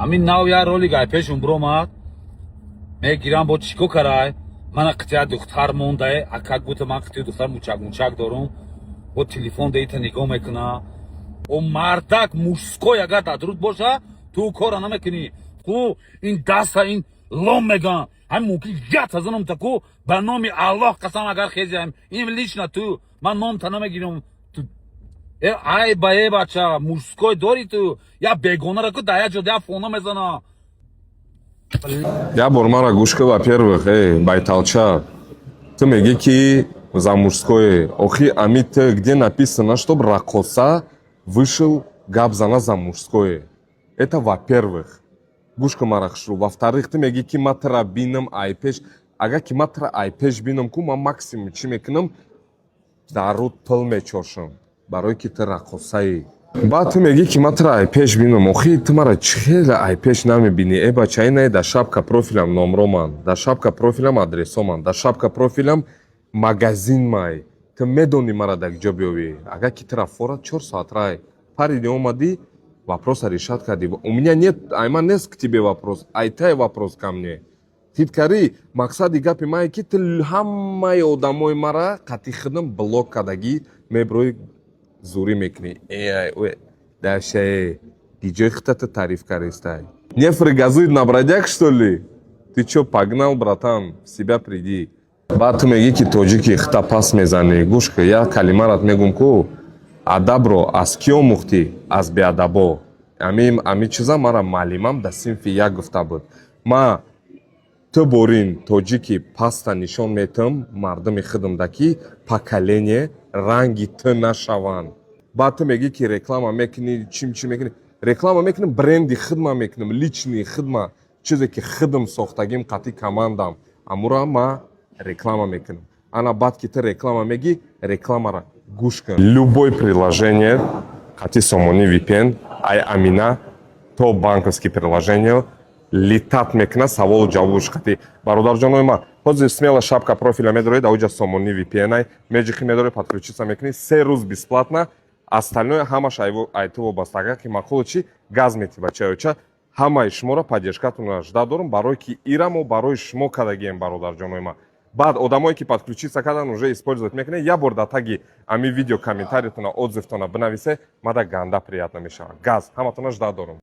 Ҳамин нав як ролик ай пешум биромад, мегирам, бо чӣ ко карай? Мана қития духтар мондае, а как будто ман қитии духтар мучак мучак дорум. Бо телефон деита нигоҳ мекуна. О мардак мужской агар дар дуруд боша, ту кора намекунӣ. Ку ин даста, ин лом меган, ҳамин мумкин ята занам та ку. Ба номи Аллоҳ қасам, агар хезиам ин лично ту, ман номта намегирам. Ту э ай ба э бача мужской дори, ту я бегонара ку да я ҷо я фона мезана. Я бор мара гӯш кун, во-первых, эй, байталча, ту мегӣ, ки за мужское. Охи, ами ты где написано, чтоб раққоса вышел гап зана за мужское? Это во-первых. Гӯш кун мара хушрӯ. Во-вторых, ту мегӣ, ки ма тра бинам ай пеш. Агар ки ма тра ай пеш бинам ку, ман максимум чӣ мекунам? Дар руд пил мечошам. Барое ки ту раққосаӣ. Баъд ту мегӣ, ки ман тра ай пеш бинам. Охи, ту мара чӣ хеле ай пеш намебинӣ? Э бача, ина дар шапка профилам номроман, дар шапка профилам адресоман, дар шапка профилам магазин май. Ту медонӣ мара дар ҷо биёвӣ. Агар ки тура фора 4 соат рай париди омадӣ, вопроса решать кардӣ. У меня нет, ай ман нест к тебе вопрос, ай тай вопрос ко мне. Титкари мақсади гапи мае, ки ту ҳамаи одамои мара қатъи худам блок кардагӣ, меброи, зурӣ мекунӣ. Э, дашае диҷои худата таъриф кардистай. Нефры газует на бродяг, что ли? Ты чё погнал, братан? В себя приди. Баъд ту мегӣ, ки тоҷики хита пас мезанӣ. Гӯш кун, як калимарат мегум ку: адабро аз кӣ омӯхтӣ? Аз беадабо. Ами чиза мара маълимам дар синфи як гуфта буд. Ма ту борин тоҷики паста нишон метам мардуми худамда, ки поколение ранги ту нашаванд. Баъд ту мегӣ, ки реклама мекунӣ, чим чӣ мекунӣ. Реклама мекунам, бренди худма мекунам, личный худма, чизе ки худам сохтагим қатъи командам, амура ма реклама мекунам. Ана баъд ки ту реклама мегӣ, рекламара гӯш кун. Любой приложение қатъи Сомони VPN, ай Амина то банковский приложение, летать мекуна саволу ҷавобуш қатъи. Бародарҷонои ман, ҳозир смело шапка профиля медоред, ауҷа Сомони VPN ай меҷихи, медоред, подключиться мекунӣ, 3 рӯз бесплатно, остальное ҳамаш ай ту вобаста. Агар ки маъқулу чи газ мети, бачаёча, ҳамаи шуморо поддержкатонро жда дорум, барое ки ира мо барои шумо кардагием, бародарҷонои ман. Баъд одамое ки подключиться кардан, уже использовать мекунед. Як бор дар таги ами видео комментариятона, отзывтона бинависе, мада ганда приятно мешавад. Газ, ҳаматона жда дорум.